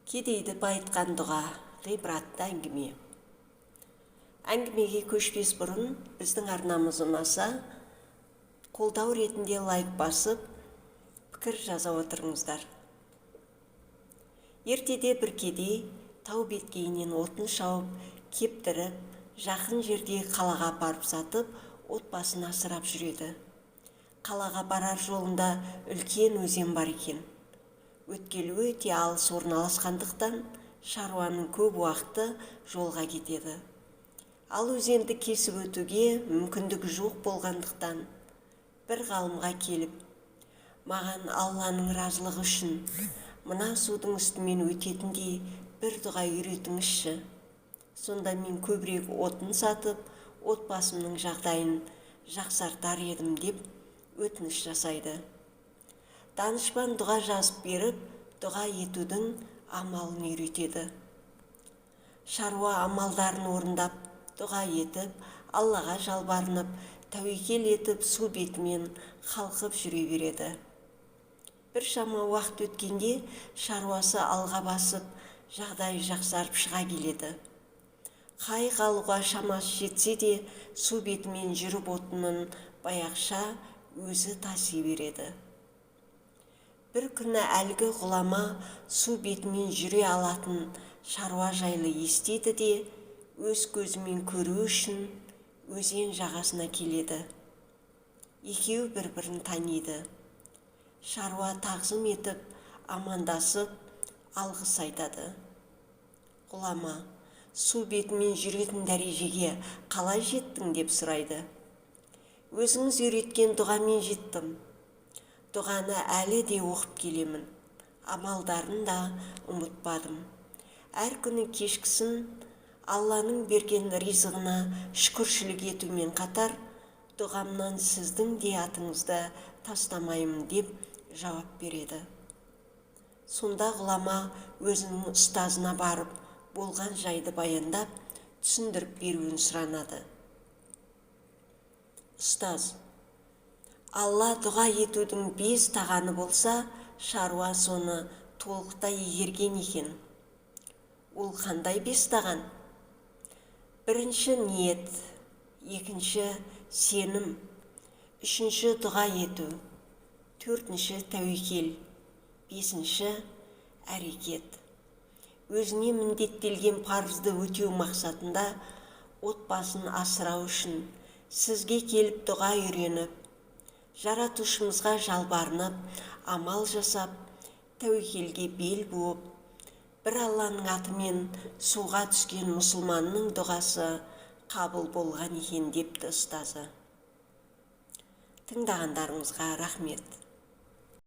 Кедейді байытқан дұға — ғибратты әңгіме. Әңгімеге көшпес бұрын, біздің арнамыз ұнаса, қолдау ретінде лайк басып, пікір жаза отырыңыздар. Ертеде бір кедей тау беткейінен отын шауып, кептіріп, жақын жердегі қалаға апарып сатып, отбасын асырап жүреді. Қалаға барар жолында үлкен өзен бар екен. Өткел өте алыс орналасқандықтан, шаруаның көп уақыты жолға кетеді. Ал өзенді кесіп өтуге мүмкіндігі жоқ болғандықтан, бір ғалымға келіп: «Маған Алланың разылығы үшін мына судың үстімен өтетіндей бір дұға үйретіңізші, сонда мен көбірек отын сатып, отбасымның жағдайын жақсартар едім», — деп өтініш жасайды. Данышпан дұға жазып беріп, дұға етудің амалын үйретеді. Шаруа амалдарын орындап, дұға етіп, Аллаға жалбарынып, тәуекел етіп, су бетімен қалқып жүре береді. Біршама уақыт өткенде шаруасы алға басып, жағдайы жақсарып шыға келеді. Қайық алуға шамасы жетсе де, су бетімен жүріп, отынын баяғыша өзі таси береді. Бір күні әлгі ғұлама су бетімен жүре алатын шаруа жайлы естиді де, өз көзімен көру үшін өзен жағасына келеді. Екеуі бір-бірін таниды. Шаруа тағзым етіп, амандасып, алғыс айтады. Ғұлама: «Су бетімен жүретін дәрежеге қалай жеттің?» — деп сұрайды. «Өзіңіз үйреткен дұғамен жеттім. Дұғаны әлі де оқып келемін, амалдарын да ұмытпадым. Әр күні кешкісін Алланың берген ризығына шүкіршілік етумен қатар, дұғамнан сіздің де атыңызды тастамаймын», — деп жауап береді. Сонда ғұлама өзінің ұстазына барып, болған жайды баяндап, түсіндіріп беруін сұранады. Ұстаз: «Алла дұға етудің бес тағаны болса, шаруа соны толықтай игерген екен». «Ол қандай бес таған?» «Бірінші — ниет, екінші — сенім, үшінші — дұға ету, төртінші — тәуекел, бесінші — әрекет. Өзіне міндеттелген парызды өтеу мақсатында, отбасын асырау үшін сізге келіп, дұға үйреніп, Жаратушымызға жалбарынып, амал жасап, тәуекелге бел буып, бір Алланың атымен суға түскен мұсылманның дұғасы қабыл болған екен», — депті ұстазы. Тыңдағандарыңызға рахмет.